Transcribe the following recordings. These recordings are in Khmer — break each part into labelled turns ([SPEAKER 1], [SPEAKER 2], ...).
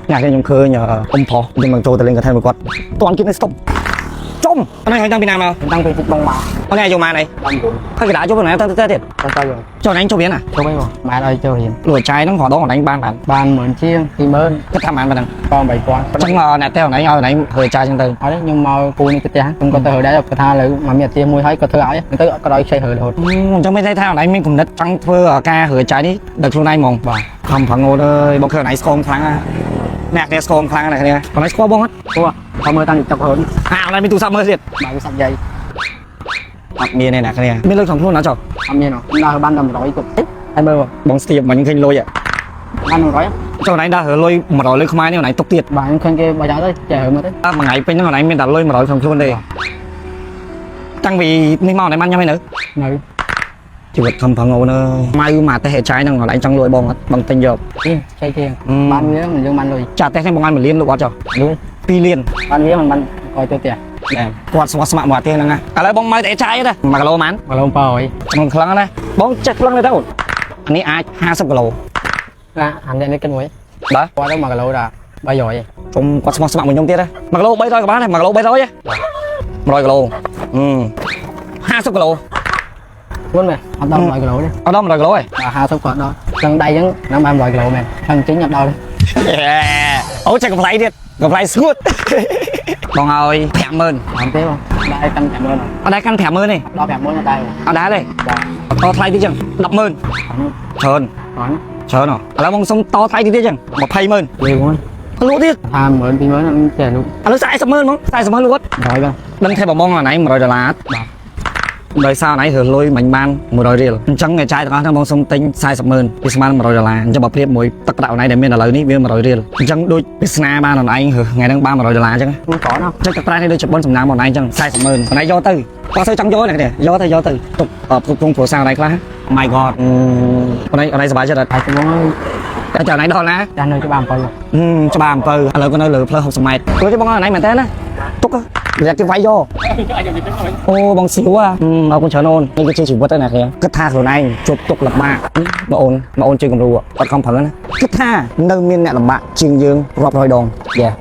[SPEAKER 1] ញ៉ាំខ្ញុំឃើញអ៊ំប្រុសខ្ញុំនឹងចូលទៅលេងកថាមួយគាត់តន់គិតនេះ stop ចំអនេះតាំងពីណាមក?
[SPEAKER 2] តាំងពីពុកបងមក។
[SPEAKER 1] អនេះអាយុម៉ានអី?
[SPEAKER 2] 19។
[SPEAKER 1] ហើយកដាជប់ណាតាំងទៅទៀត?
[SPEAKER 2] ទៅទៅ
[SPEAKER 1] ចុះអញចូលរៀនណា?
[SPEAKER 2] ចូលវិញបងម៉ែឲ្យចូលរៀន។
[SPEAKER 1] លួចចាយហ្នឹងរដងអញបានបាន
[SPEAKER 2] បាន10000ជាង20000
[SPEAKER 1] គិតថាបានប៉ុណ្ណឹង?
[SPEAKER 2] ក៏8000។
[SPEAKER 1] ចឹងអ្នកតែអញឲ្យអញធ្វើចាយចឹងទៅ
[SPEAKER 2] អត់ទេខ្ញុំមកពូនេះទៅផ្ទះខ្ញុំក៏ទៅរើដែរគាត់ថាឥឡូវមកមានអាទិមួយហើយគាត់ធ្វើឲ្យទៅគាត់ឲ្យខ្ចីរើរហូត។
[SPEAKER 1] អញ្ចឹងមិនន័យថាអញមានគំនិតចង់ធ្វើការរើចាយនេះដោយខ្លួនឯងហ្មង?
[SPEAKER 2] បាទ។
[SPEAKER 1] ខំប្រឹងអូនអើយបងឃើញអញស្គមខ្លាំងណាអ្នកគ្នាស្គមខ្លាំងណាស់គ្នាអញស្គាល់បងអត់?
[SPEAKER 2] ព្រោះเขาមើលតាម TikTok រហូត។
[SPEAKER 1] អាអញមានទូរស័ព្ទមើលទៀត?
[SPEAKER 2] បាទវាសាប់យាយ។
[SPEAKER 1] អត់មានទេអ្នកគ្នាមានលុយក្នុងខ្លួនណាចុះ?
[SPEAKER 2] អត់មានដល់បានតែ100គាត់ហើយមើល
[SPEAKER 1] បង បងស្ទាបមិញឃើញលុយ
[SPEAKER 2] បាន100
[SPEAKER 1] ចុះអញដើរលុយ100លុយខ្មែរនេះអញទុកទៀត?
[SPEAKER 2] បាទខ្ញុំឃើញគេបើចោលទៅចេះរើមើលទៅ។
[SPEAKER 1] អត់មួយថ្ងៃពេញហ្នឹងអញមានតែលុយ100ក្នុងខ្លួនទេតាំងពីនេះមកអញបានញ៉ាំអីនៅ?
[SPEAKER 2] នៅ។
[SPEAKER 1] ជីវិតខំប្រឹងអូនអើយម៉ៅមកទេចាយហ្នឹងអញចង់លួយបងអត់បងទិញយក?
[SPEAKER 2] នេះចៃគេបានវាមិនយើងបានលុយ
[SPEAKER 1] ចាទេនេះបងឲ្យ1លានលក់អត់ចុះ?
[SPEAKER 2] លុយ
[SPEAKER 1] 2លាន។
[SPEAKER 2] បានវាមិនបានក៏ចូលផ្ទះ
[SPEAKER 1] គាត់ស្មោះស្ម័គ្រមកទេហ្នឹងណាឥឡូវបងមកតែចាយទេ1គីឡូប៉ុន្មាន?
[SPEAKER 2] 1គីឡូ700
[SPEAKER 1] ក្នុងខ្លឹងណាបងចេះខ្លឹងទេទៅអូនអានេះអាច50គីឡូ
[SPEAKER 2] ណាអានេះនេះគិតមួយ
[SPEAKER 1] បាទ
[SPEAKER 2] គាត់ទៅ1គីឡូដល់300
[SPEAKER 1] ជុំគាត់ស្មោះស្ម័គ្រមួយខ្ញុំទៀតណា1គីឡូ300ក៏បានដែរ1គីឡូ300 100គីឡូអឺ50គីឡូ
[SPEAKER 2] ខ្លួនមែនអត់ដល់100គីឡូទេ។
[SPEAKER 1] អត់ដល់100គីឡូទេ?
[SPEAKER 2] បាទ50គាត់ដល់ចឹងដៃចឹងហ្នឹងបាន100គីឡូមែនខាងចេញអត់ដល់ទេ។
[SPEAKER 1] អូចេះកំ pl ៃទៀតកំ pl ៃស្ងួតបងឲ្យ50000
[SPEAKER 2] អត់ទេបងដែរកាន់50000
[SPEAKER 1] អត់ដែរកាន់50000ទេ?
[SPEAKER 2] ដល់50000អត់ដែរ។
[SPEAKER 1] អត់ដែរទេ?
[SPEAKER 2] បាទ
[SPEAKER 1] តថ្លៃតិចចឹង100000ច្រើន
[SPEAKER 2] អត់
[SPEAKER 1] ច្រើនឥឡូវបងសុំតថ្លៃតិចទៀតចឹង200,000
[SPEAKER 2] លឿន
[SPEAKER 1] លក់ទៀត
[SPEAKER 2] ថា10000 20000អត់ចេះលក់
[SPEAKER 1] ឥឡូវ400,000ហ្មង400,000លក់អត់?
[SPEAKER 2] 100បាទ។
[SPEAKER 1] ដឹងថាបងបងអាណៃ100ដុល្លារ
[SPEAKER 2] បាទ។
[SPEAKER 1] ដោយសារអាណៃរើលុយមិនបាន100រៀលអញ្ចឹងអ្នកចាយទាំងអស់ហ្នឹងបងសុំទិញ400,000វាស្មើនឹង100ដុល្លារអញ្ចឹងបើប្រៀបមួយទឹកប្រាក់អាណៃដែលមានឥឡូវនេះវា100រៀលអញ្ចឹងដូចវាសនាបានអាណៃរើថ្ងៃហ្នឹងបាន100ដុល្លារអញ្ចឹង
[SPEAKER 2] ខ្លួនក្រណា
[SPEAKER 1] អញ្ចឹងទឹកប្រាក់នេះដូចជាបុណ្យសំណាងបងឯងអញ្ចឹង400,000អាណៃយកទៅគាត់សូវចង់យកណាគ្នាយកទៅយកទៅទុកគ្រប់គ្រងគ្រួសារអាណៃខ្លះ My God អាណៃអាណៃសប្បាយចិត្តអត់?
[SPEAKER 2] ហើយបងអើយ
[SPEAKER 1] តែចាំអាណៃដល់ណា?
[SPEAKER 2] ចាស់នៅច្បារអំពៅ
[SPEAKER 1] ច្បារអំពៅឥឡូវក៏នៅលើផ្លូវ60ម៉ែត្រព្រោះទេបងអាណៃមែនតើណាទុករយៈគេវាយយកអូបងស៊ីវអរគុណច្រើនអូននេះគឺជាជីវិតណាគ្នាគិតថាខ្លួនឯងជួបទុកលំបាកបងអូនបងអូនជួយគំរូអត់ខំប្រឹងណាគិតថានៅមានអ្នកលំបាកជាងយើងរាប់រយដងយ៉ា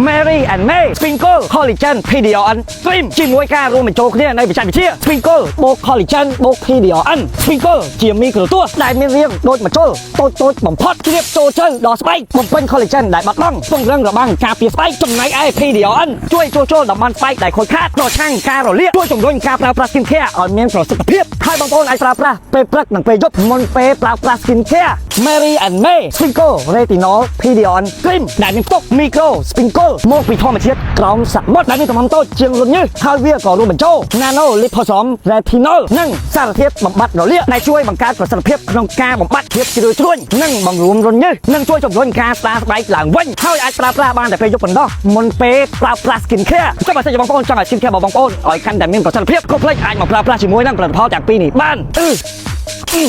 [SPEAKER 1] Mary and May Sprinkle Collagen PDRN Cream ជាមួយការរួមបញ្ចូលគ្នានៃបច្ចេកវិទ្យា Sprinkle បូក Collagen បូក PDRN Sprinkle ជាមីក្រូទស្សន៍ដែលមានរាងដូចម្ជុលតូចតូចបំផុតជ្រាបចូលជ្រៅដល់ស្បែកបំពេញ Collagen ដែលបាត់បង់ពង្រឹងរបាំងការពារស្បែកចំណែកឯ PDRN ជួយជួសជុលតំបន់ស្បែកដែលខូចខាតប្រឆាំងការរលាកជួយជំរុញការប្រើប្រាស់ Skin Care ឲ្យមានប្រសិទ្ធភាពហើយបងប្អូនអាចប្រើប្រាស់ពេលព្រឹកនិងពេលយប់មុនពេលប្រើប្រាស់ Skin Care Mary and May Sprinkle Retinol PDRN Cream ដែលមានផ្ទុក Micro Sprinkle មកពីធម្មជាតិក្រោមសមុទ្រដែលមានទំហំតូចជាងរន្ធញើសហើយវាក៏រួមបញ្ចូល Nano Liposome Retinol និងសារធាតុបំបត្តិរលាកដែលជួយបង្កើតប្រសិទ្ធភាពក្នុងការបំបត្តិភាពជ្រឿជ្រួញនិងបង្រួមរន្ធញើសនិងជួយជំរុញការស្ដារស្បែកឡើងវិញហើយអាចប្រើប្រាស់បានតែពេលយប់ប៉ុណ្ណោះមុនពេលប្រើប្រាស់ Skin Care ចុះបើសិនជាបងប្អូនចង់ឲ្យ Skin Care របស់បងប្អូនឲ្យកាន់តែមានប្រសិទ្ធភាពកុំភ្លេចអាចមកប្រើប្រាស់ជាមួយនឹងផលិតផលទាំងពីរនេះបានអឺ